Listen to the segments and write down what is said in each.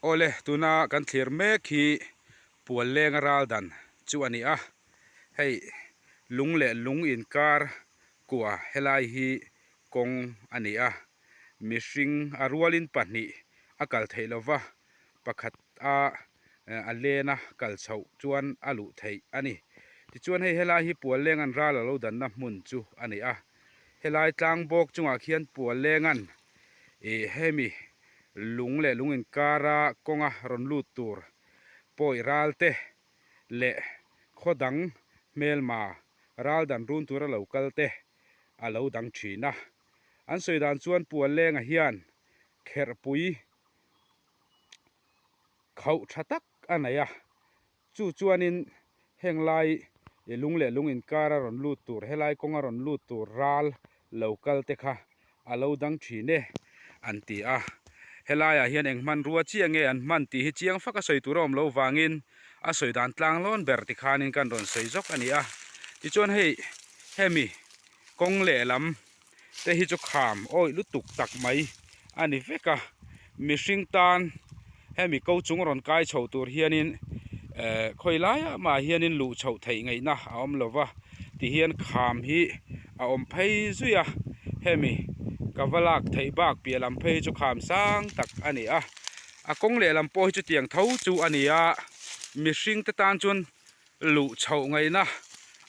Awle, tuna kan thlir mek hi Puallenga ral dan chu a ni a, hei lung leh lung inkar kua helai hi kawng a ni a, mihring a rualin pahnih a kal theih lova, pakhat a a len a kal chhoh chuan a luh theih a ni. Tichuan hei helai hi Puallenga'n ral a lo danna hmun chu a ni a, helai tlang bawk chungah khian Puallenga'n ih hemi lung leh lung inkara kawnga rawn lut tur pawi ral te leh khaw dang hmelma ral dan run tura lo kal te a lo dang thin a. An sawi dan chuan Puallenga hian kherhpui khauh tha tak a nei a, chu chuanin heng lai lung leh lung inkar a rawn lut tur helai kawng a rawn lut tur ral lo kal te kha a lo dang thin e an ti a, helaiah hian eng hmanrua chiah nge an hman tih hi chiang fak a sawi tur a awm lo vangin a sawi dan tlang lawn ber tikhanin kan rawn sawi zawk a ni a, tichuan hei hemi kawng lehlam te hi chu kham awih lutuk tak mai a ni vek a, mihring tan hemi ko chung rawn kai chho tur hianin eh khawi laiah mah hianin luh chhoh theih ngaihna a awm lo va tihian kham hi a awm phei zui a, hemi ka va lak theih bak piah lam phei hi chu kham sang tak a ni a, a kawng lehlam pawh hi chutiang tho chu a ni a, mihring te tan chuan luh chhoh ngaihna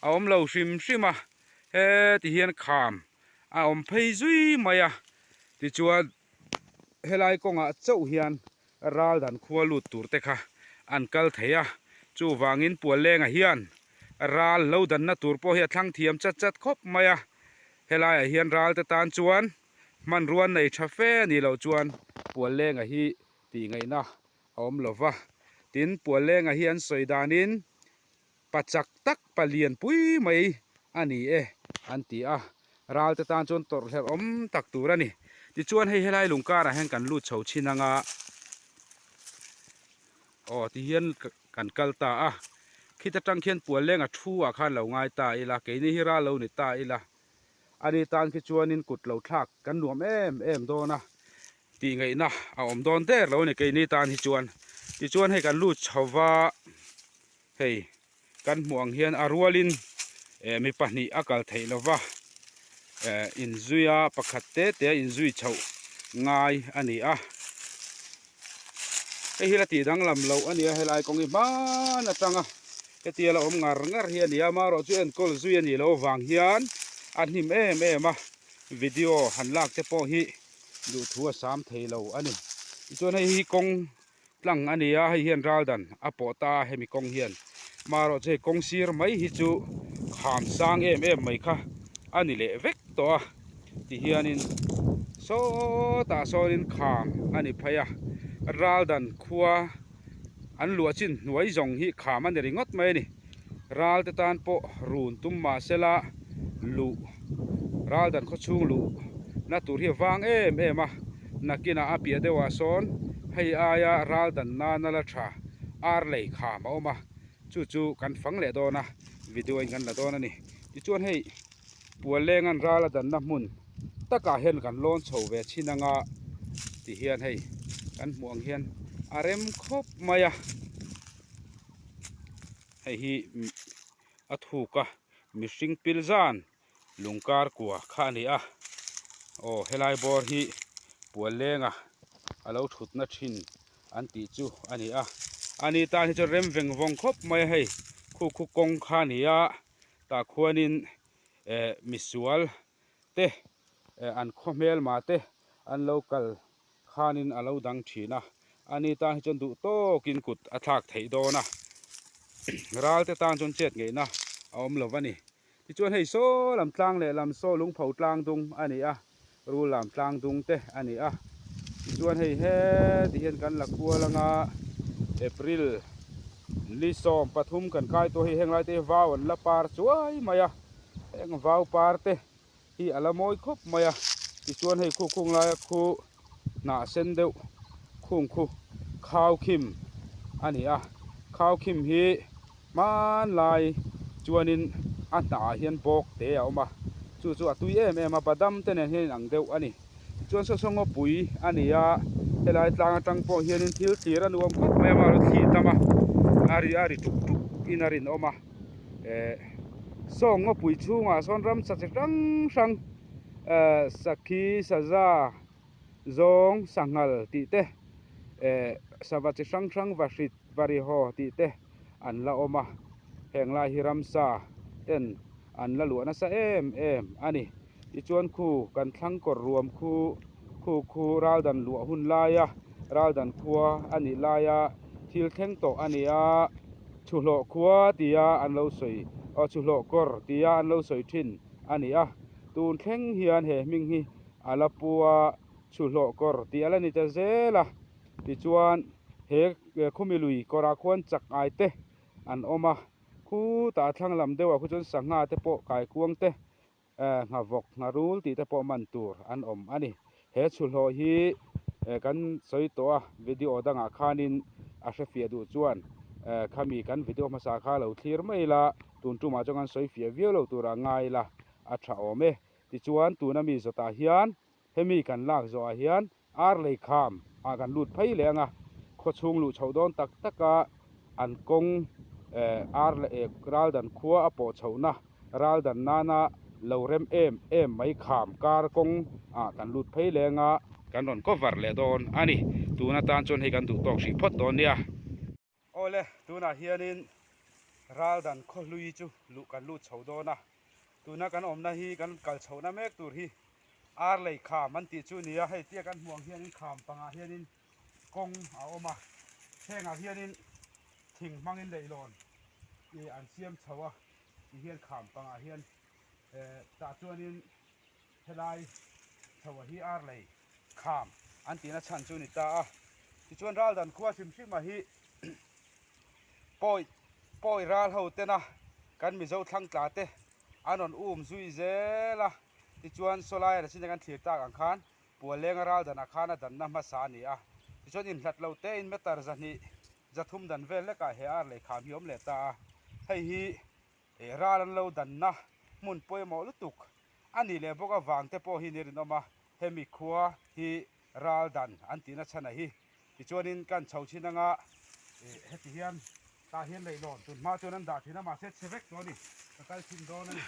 a awm lo hrim hrim a. Heti hian kham a awm phei zui mai a, tichuan helai kawngah chauh hian ral dan khua lut tur te kha an kal thei a, chuvangin Puallenga hian ral lo danna tur pawh hi a thlang thiam chat chat khawp mai a, helaiah hian ral te tan chuan hmanrua nei tha fe a nih loh chuan Puallenga hi tih ngaihna a awm lo va, tin Puallenga hi an sawi danin Pa chak tak pa lian pui mai a ni e an ti a, ral te tan chuan tawrh hlerh awm tak tur a ni. Tichuan hei helai lung karah hian kan lut chho chhin anga aw ti hian kan kal ta a, khit atang khian Puallenga thu ah khan lo ngai ta ila, keini hi ral lo ni ta ila, ani tan khi chuanin kut lo thlak kan nuam em em dawn a tih ngaihna a awm dawn der lo a ni keini tan hi chuan. Tichuan hei kan lut chho va. Hei kan hmuh ang hian a rualin eh mi pahnih a kal theih lova eh inzui a pakhat te te a inzui chhoh ngai a ni a. Hei hi la tih danglam loh a ni a helai kawng hi hman atanga hetia la awm ngar ngar hi a ni a amaherawh chu enkawl zui a nih loh avang hian a hnim em em a video han lak te pawh hi duhthu a sam thei lo a ni. Tichuan hei hi kawng tlang a ni a, hei hian ral dan a pawh ta a hemi kawng hian marawh chu hei kawng sir mai hi chu kham sang em em mai kha a ni leh vek tawh a tihianin sawtah sawnin kham a ni phei a ral dan khua an luah chin hnuai zawng hi kham a ni ringawt mai a ni. Ral te tan pawh run tum mah sela luh ral dan khaw chhung luh na tur hi a vang em em a, nakinah a piah deuhah sawn hei aia ral dan nana la tha ar lei kham a awm a, chu chu kan fang leh dawn a, video in kan la dawn a ni. Tichuan hei Puallenga'n ral a danna hmun takah hian kan lawn chho ve chhin anga tihian hei kan hmuh ang hian a rem khawp mai a. Hei hi a thuk a mihring pil zan lung kar kua kha a ni a aw helai bawr hi Puallenga a lo thutna thin an tih chu a ni a ani tan hi chuan rem veng vawng khawp mai a hei khu khu kawng kha a ni a tah khuanin eh misual te eh an khaw hmelma te an lo kal khanin a lo dang thin a, ani tan hi chuan duh tawkin kut a thlak theih dawn a, ral te tan chuan chet ngeihna a awm lo a ni. Tichuan hei saw lam tlang leh lam saw lungpho tlang dung a ni a, rul lam tlang dung te a ni a. Tichuan hei heti hian kan la kual anga April ni 13 kan kai tawh hei heng lai te hi vau an la par chuai mai a, heng vau par te hi a la mawi khawp mai a tichuan hei khu khung laia khu hnah sen deuh khung khu khau khim a ni a khau khim hi hmanlai chuanin a hnah ah hian bawk te a awm a chu chu a tui em em a badam te nen hian a inang deuh a ni tichuan saw saw ngawpui a ni a. Helai tlang atang pawh hianin thil thlir a nuam khawp mai a mahlo thli tam a, a ri a ri tuk tuk in a rinawm a. Eh saw ngawpui chhungah sawn ramsa chi hrang hrang eh sakhi saza zawng sanghal tih te eh sava chi hrang hrang vahrit varihaw tih te an la awm a heng lai hi ramsa ten an la luah nasa em em a ni tichuan khu kan thlang kawr ruam khu khu khu ral dan luah hun laia ral dan khua a nih laia thil thleng tawh a ni a chhuhlawh khua tia an lo sawi aw chhuhlawh kawr tia an lo sawi thin a ni a tun thleng hian he hming hi a la pu a chhuhlawh kawr tih a la ni ta zel a. Tichuan he khumi lui kawrah khuan chak ai te an awm a, khutah a thlang lam deuhah khu chuan sangha te pawh kaikuang te nghavawk ngharul tih te pawh man tur an awm a ni. He chhuhlawh hi kan sawi tawh a video dangah khanin a hrefiah duh chuan khami kan video hmasa kha lo thlir mai ila tun tumah chuan kan sawi fiah viau lo turah ngai ila a tha awm e. Tichuan tuna mi zawtah hian hemi kan lak zawhah hian Ar lei kham ah kan lut phei leh ang a, khawchhung luh chhoh dawn tak tak a an kawng eh ar leh ek ral dan khua a pawh chhohna ral dan nana lo rem em em mai kham kar kawng ah kan lut phei leh ang a. Kan rawn cover leh dawn a ni, tun atan chuan hei kan duh tawk hrih phawt dawn nia. Awle, tunah hianin Raldan khawhlui chu luh kan lut chho dawn a, tuna kan awmna hi kan kal chhohna mek tur hi ar lei kham an tih chu a ni a, hei tia kan hmuh ang hianin kham pangah hianin kawng a awm a, hengah hianin thing hmangin leihlawn ih an siam chho a, tihian kham pangah hian eh tah chuanin helai chhoah hi ar lei kham an tihna chhan chu a ni ta a tichuan ral dan khua hrim hrim ah hi pawi pawi ral ho tena kan mizo thlang tla te an rawn um zui zel a tichuan sawlai a chin a kan thlir tak ang khan puallenga ral danah khan a danna hmasa a ni a tichuan inhlat lo te in meter zahnih zathum dan vel lekah he ar lei kham hi a awm leh ta a hei hi He ral an lo danna hmun pawimawh lutuk a nih leh bawk avang te pawh hi ni rinawm a, hemi khua hi ral dan an tihna chhan a hi. Tichuanin kan chho chhin anga heti hian tah hian leihlawn tun hma chuan an dah thin a, mahse chhe vek tawh a ni, ka kal chhin dawn a ni,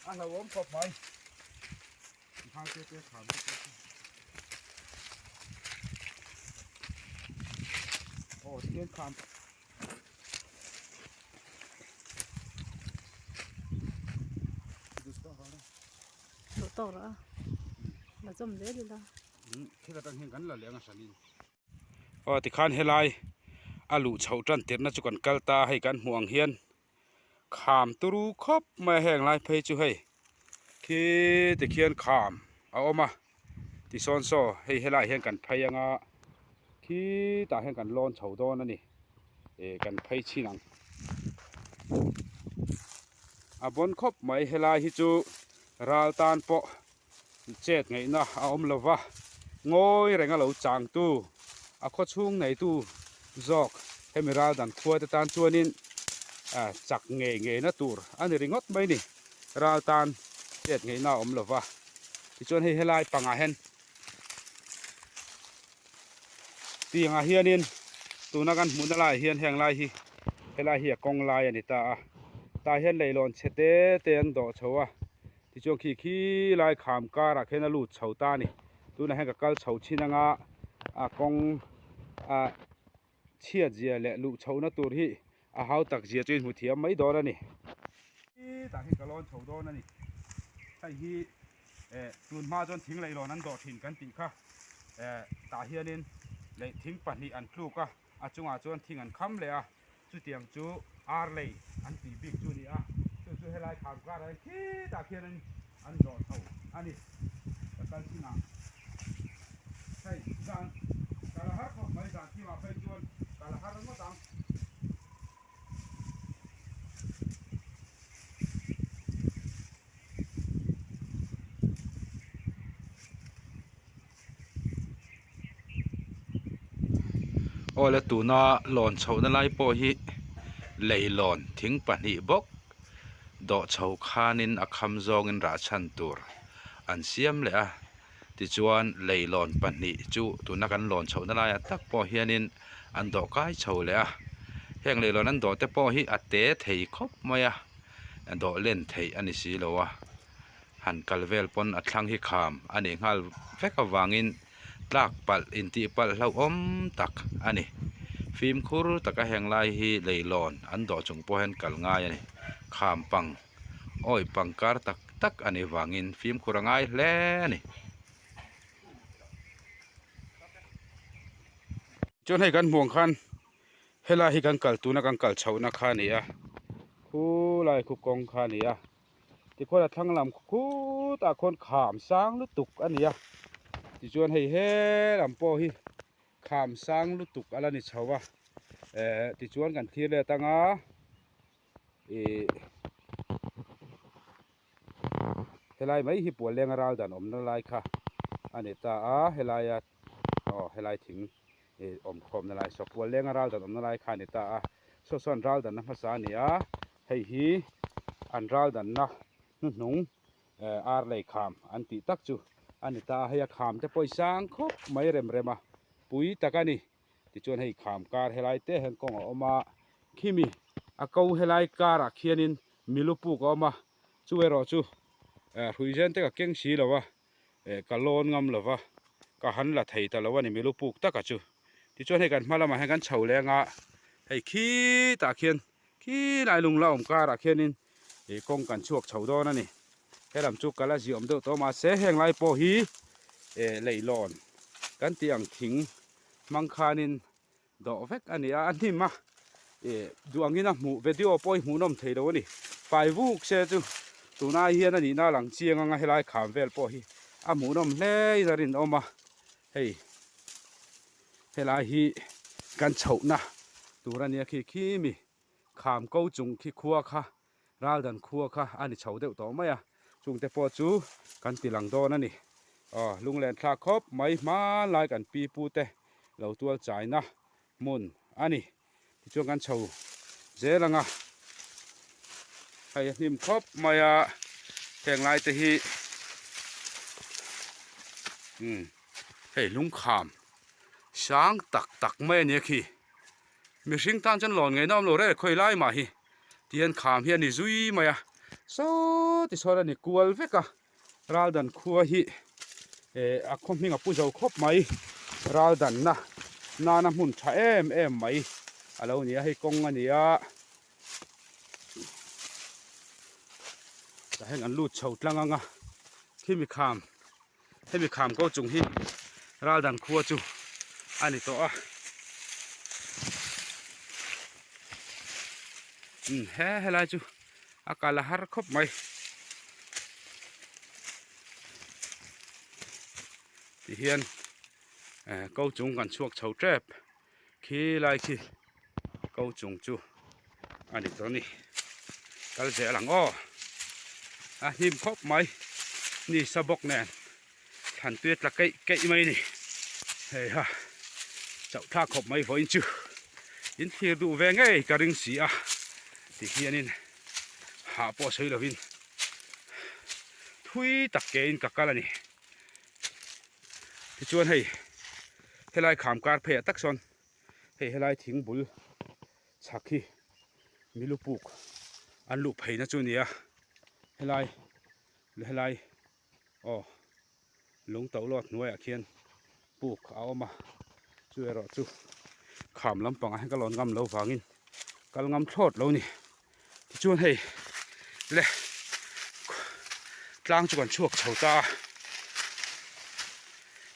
a hlauhawm khawp mai. Tikhang te te kham te te chu. Aw tihian kham. Duh tawk rawh a la zawm zel ila. Thil atang hian kan la leh ang a hranin. Aw tikhan helai a luh chhoh tan tirhna chu kan kal ta a hei kan hmuh ang hian kham turu khawp mai a heng lai phei chu hei khi tikhian kham a awm a tisawn saw hei helaiah hian kan phei anga khitah hian kan lawn chho dawn a ni ih kan phei chhin ang a bawn khawp mai helai hi chu ral tan pawh chet ngaihna a awm lo va ngawi reng a lo chang tu a khaw chhung nei tu zawk hemi ral dan khua te tan chuanin ah chak ngei ngei na tur a ni ringawt mai ni ral tan chet ngaihna a awm lo va tichuan hei helai pangah hian tiangah hianin tuna kan hmuhna laiah hian heng lai hi helai hi a kawng lai a ni ta a tah hian leihlawn chhe te te an dawh chho a. Tichuan khi khi lai kham karah khian a lut chho ta a ni. Tunah hian ka kal chho chhin anga a kawng a chhiat zia leh luh chhohna tur hi a hau tak zia chu in hmu thiam mai dawn a ni. Tah hi ka lawn chho dawn a ni. Hei hi eh tun hma chuan thing leihlawn an dawh thin kan tih kha eh tah hianin leh thing pahnih an tluk a. A chungah chuan thing an kham leh a, chutiang chu ar lei an tih bik chu a ni a, chu chu helai kham karah hian khitah khian an zawh chho a ni. Ka kal chin ah hei zan kal a har khawp mai zan thimah phei chuan kal a har ngawt ang. Awle tuna lawn chhohna lai pawh hi leilawn thing pahnih bawk dawh chho khanin a kham zawngin rah chhan tur an siam leh a. Tichuan leilawn pahnih chu tuna kan lawn chhohna laiah tak pawh hianin an dawh kai chho leh a. Heng leilawn an dawh te pawh hi a te thei khawp mai a, dawh len theih a ni si lo a. Han kal vel pawn a thlang hi kham a nih nghal vek avangin tlak palh intih palh hlauhawm tak a ni. Fimkhur taka heng lai hi leilawn an dawh chung pawh hian kal ngai a ni. Kham pang awi pangkar tak tak a nih vangin fimkhur a ngai hle a ni. Chuan hei kan hmuh ang khan helai hi kan kal tuna kan kal chhohna kha a ni a, khulai khu kawng kha a ni a. Tikhuan a thlang lam khutah khuan kham sang lutuk a ni a, tichuan hei he lam pawh hi kham sang lutuk a la ni chho a, eh tichuan kan thlir let anga ih helai mai hi puallenga ral dan awmna lai kha a ni ta a, helaia aw helai thing ih awm khawmna lai saw puallenga ral dan awmna lai kha a ni ta a, saw sawn ral danna hmasa a ni a. Hei hi an ral danna hnuhnung ar lei kham an tih tak chu a ni ta a, hei a kham te pawh i sang khawp mai rem rem a, pui tak a ni. Tichuan hei kham kar helai te hian kawng a awm a, khimi a ko helai karah khianin milu puk a awm a, chu erawh chu hruizen te ka keng si lo a, ka lawn ngam lo va, ka han la thei ta lo a ni milu puk taka chu. Tichuan hei kan hma lamah hian kan chho leng a, hei khitah khian Khi lai lung la awm karah khianin ih kawng kan chhuak chho dawn a ni. He lam chu kal a ziawm deuh tawh mahse heng lai pawh hi eh leihlawn kan tih ang thing hmang khanin dawh vek a ni a, a hnim a ih duh angin a hmuh video pawh hi hmuhnawm thei lo a ni. Fai vuk se chu tunai hian a nihna a lang chiang ang a helai kham vel pawh hi a hmuhnawm hle in a rinawm a hei. Helai hi kan chhohna tur a nia khi khi mi kham ko chung khi khua kha Raldan khua kha a ni chho deuh tawh mai a, chungte pawh chu kan ti lang dawn a ni. Aw lunglen thlak khawp mai hmanlai kan pi pu te lo tual chaina hmun a ni. Tichuan kan chho zel ang a, hei a hnim khawp mai a, heng lai te hi umm hei lungkham sang tak tak mai a nia khi, mihring tan chuan lawn ngaihna awm lo reng khawi lai mah hi tihian kham hi a ni zui mai a, saw tisawn a ni kual vek a. Raldan khua hi eh a khaw hming a pu zo khawp mai raldanna nana hmun tha em em mai a lo ni a hei kawng a ni a tah hian an lut chho tlang ang a khimi kham hemi kham ko chung hi raldan khua chu a ni tawh a umm he helai chu. a kal a har khawp mai tihian eh ko chung kan chhuak chho tep khi lai khi ko chung chu a ni tawh a ni kal zel ang aw a hnim khawp mai ni sa bawk nen thlan tui a tla keih keih mai a ni heiha chauh thlak khawp mai vawiin chu in thlir duh ve ngei ka ring si a ti hianin hah pawh sawi lovin thui tak kein ka kal a ni tichuan hei helai kham kar pheiah tak sawn hei helai thing bul chhak hi milu puk an luh pheina chu a ni a helai helai. Aw lung to lawt hnuaiah khian puk a awm a chu erawh chu kham lampangah hian ka lawn ngam lo vangin kal ngam thlawt lo ni tichuan hei le tlang chu kan chhuak chho ta a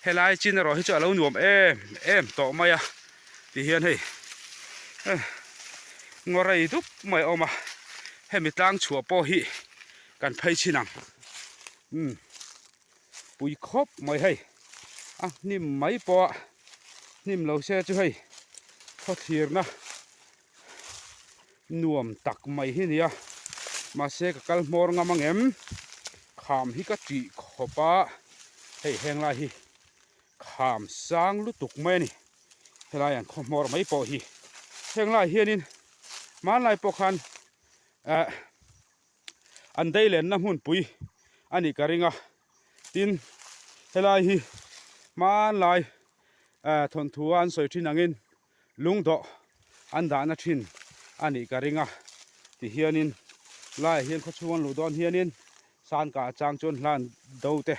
helai chin erawh hi chu a lo nuam em em tawh mai a tihian hei ngaw rei dup mai a awm a hemi tlang chhuah pawh hi Kan phei chhin ang umm pui khawp mai hei a hnim mai pawh a hnim lo se chu hei khawthlirna nuam tak mai hi nia mahse ka kal hmawr ngam ang em kham hi ka tih khawp a hei heng lai hi kham sang lutuk mai a ni helai an khaw hmawr mai pawh hi heng lai hianin hmanlai pawh khan eh. An dei lenna hmunpui a nih ka ring a, tin Helai hi hmanlai thawnthu a an sawi thin angin lungdawh an dahna thin a nih ka ring a tihianin laiah hian khawchhung an luh dawn hianin Sanka chang chuan hlan do te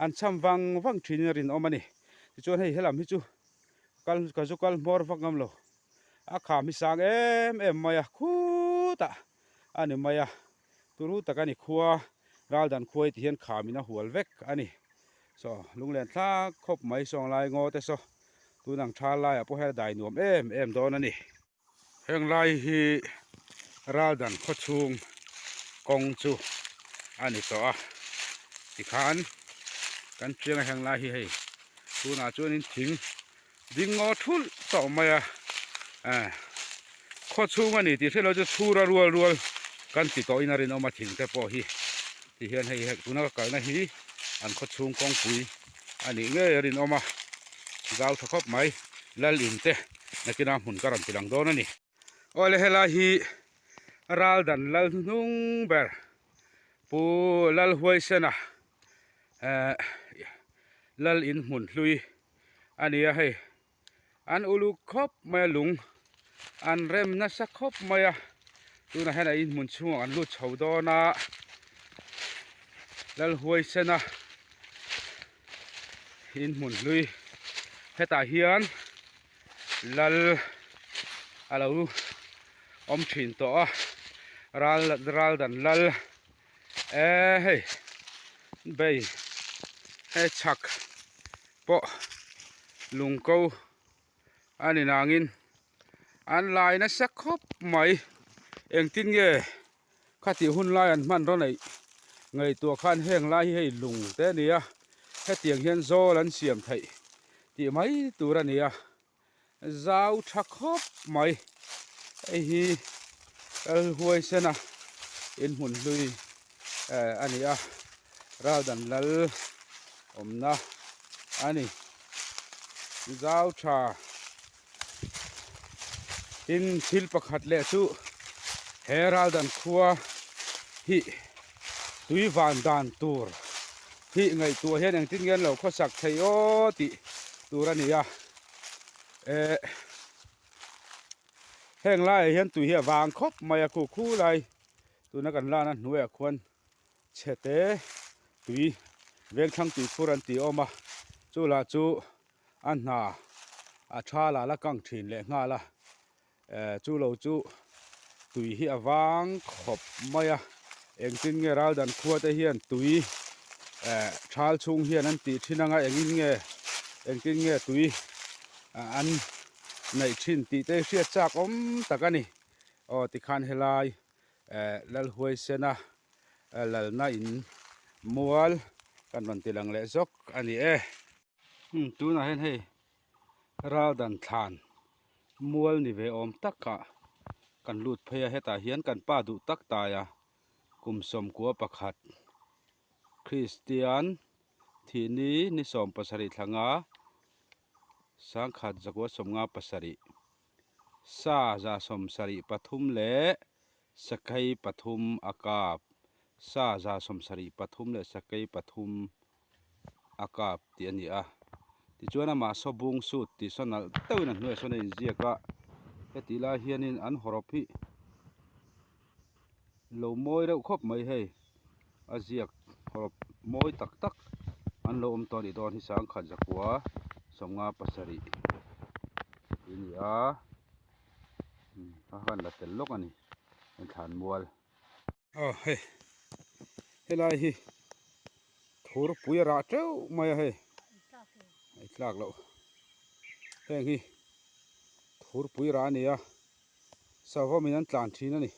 an cham vang vang thinin a rinawm a ni. Tichuan hei helam hi chu kal ka zu kal hmawr vak ngam lo a kham hi sang em em mai a khutah a ni mai a turu tak a ni khua ral dan khuai ti hian kham in a hual vek a ni saw lunglen thlak khawp mai sawng lai ngaw te saw tun ang thal laiah pawh hian a dai nuam em em dawn a ni. Heng lai hi ral dan khaw chhung kawng chu a ni tawh a tikhan kan chiang a heng lai hi hei tunah chuanin thing Ding ngaw thulh tawh mai a, eh khaw chhung a ni tih hriat loh chu chhura rual rual kan ti tawhin a rinawm a thing te pawh hi ti hian hei hek tuna ka kalna hi an khaw chhung kawngpui a nih ngei a rinawm a, zau tha khawp mai lal in te nakinah hmun ka rawn ti lang dawn a ni. Awle helai hi ral dan lal hnuhnung ber Pu Lalhuaisena eh lal in hmun hlui a ni a hei an uluk khawp mai a lung an rem nasa khawp mai a tunah hian a inhmun chhungah an lut chho dawn a Lalhuaisena inhmun hlui hetah hian lal a lo awm thin tawh a ral ral dan lal eh hei bei he chhak pawh lungko a ni nangin an lai nasa khawp mai engtin nge Khatih hun lai an hman rawn eih ngaihtuah khan heng lai hi hei lung te a ni a, hetiang hian zawl an siam theih tih mai tur a ni a, zau tha khawp mai. Hei hi kal huaisen a inhmun hlui a ni a, Raldan Lal awmna a ni. Zau tha. Tin thil pakhat leh chu he Raldan khua hi tui van dan tur hi ngaihtuah hian engtin nge an lo khawsak thei aw tih tur a ni a eh heng laiah hian tui hi a vang khawp mai a khu khu lai tuna kan lana hnuaiah khuan chhete tui vengthlang tui phur an ti awm a chu lah chu a hna a tha la la kang thin leh nghal a eh chu lo chu tui hi a vang khawp mai a engtin nge ral dan khua te hian tui eh thal chhung hian an tih thin anga engin nge engtin nge tui an neih thin tih te hriat chak awm tak a ni aw tikhan helai eh Lalhuaisena lalna in mual kan rawn ti lang leh zawk a ni e. Umm tunah hian hei ral dan thlan mual ni ve awm takah kan lut phei a hetah hian kan pa duh tak taia kum 11 Kristian thihni ni 17 thlanga 1957 sa 73 leh sakei pathum a kap sa 73 leh sakei pathum a kap tih a ni a tichuan amah saw bung sut tih saw nalh deuhin a hnuaiah sawn a inziak a heti lai hianin an hawrawp hi lo mawi reuh khawp mai hei a ziak hawrawp mawi tak tak an lo awm tawh a nih dawn hi 1957 tih a ni a a han la tel lawk a ni thlanmual. Aw hei helai hi thurpui a rah teuh mai a hei a tlak loh heng hi thurpui rah a ni a savawm in an tlan thin a ni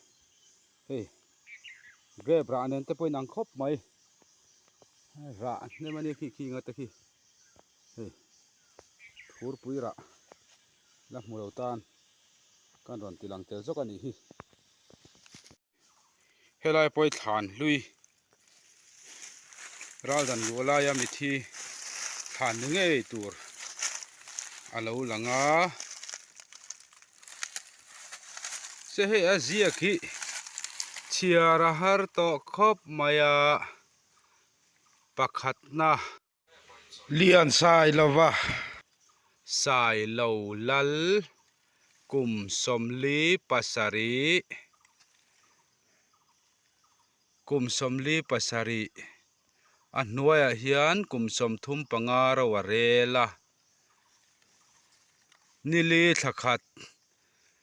hei grape rah nen te pawh in ang khawp mai rah hnem a nia khi khi nga te khi hei thurpui rah la hmu lo tan kan rawn ti lang tel zawk a nih hi. Helai pawh hi thlan hlui ral dan luh laia mithi thlan ni ngei tur a lo lang a se hei a ziak hi chhiar a har tawh khawp mai a pakhatna. Lian Sailova, Sailo Lal, kum 47, kum 47, a hnuaiah hian kum 35 ro a rel a, nili thla khat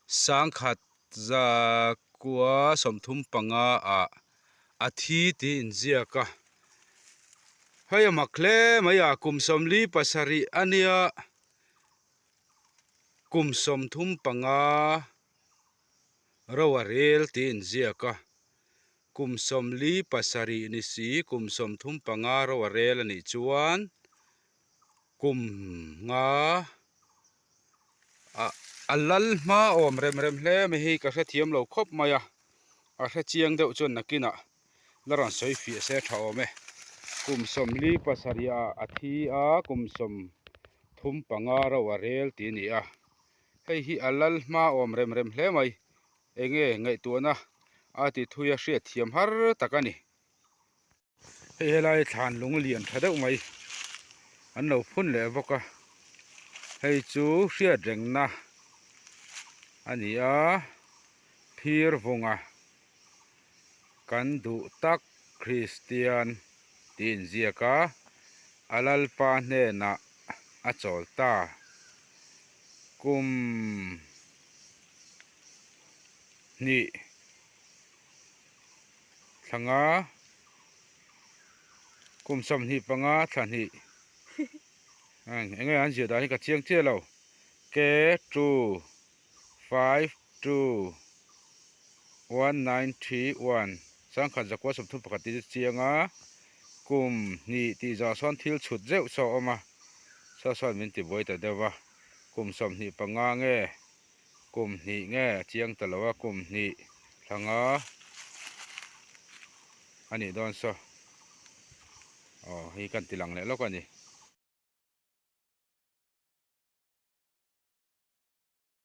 1935 ah a thi tih inziak a, hei a mak hle mai a, kum 47 a nia, kum 35 ro a rel tih inziak a, kum 47 ni si kum 35 ro a rel a nih chuan kum nga. Ah a lal hma awm rem rem hle mai hi ka hrethiam lo khawp mai a, a hrechiang deuh chuan nakinah la rawn sawi fiah se tha awm e. Kum 47 ah a thi a, kum 35 ro a rel tih a ni a, hei hi a lal hma awm rem rem hle mai, enge ngaihtuahna a ti thui a hriatthiam har tak a ni. Hei helai thlan lung lian tha deuh mai an lo phun leh bawk a hei chu hriat rengna a ni a phir vunga kan duh tak Kristian tih inziak a a lalpa hnenah a chawl ta kum hnih. Thla nga kum 25 thla hnih eng enge an ziah dan hi ka chiang chiah lo k two five two one nine three one 1931 tih chu chiang a kum hnih tih zawh sawn thil chhut zeuh saw a awm a saw sawn min ti buai ta deuh va kum 25 nge. Kum hnih nge a chiang ta lo a, kum hnih thla nga a nih dawn saw. Aw hei kan ti lang leh lawk a ni.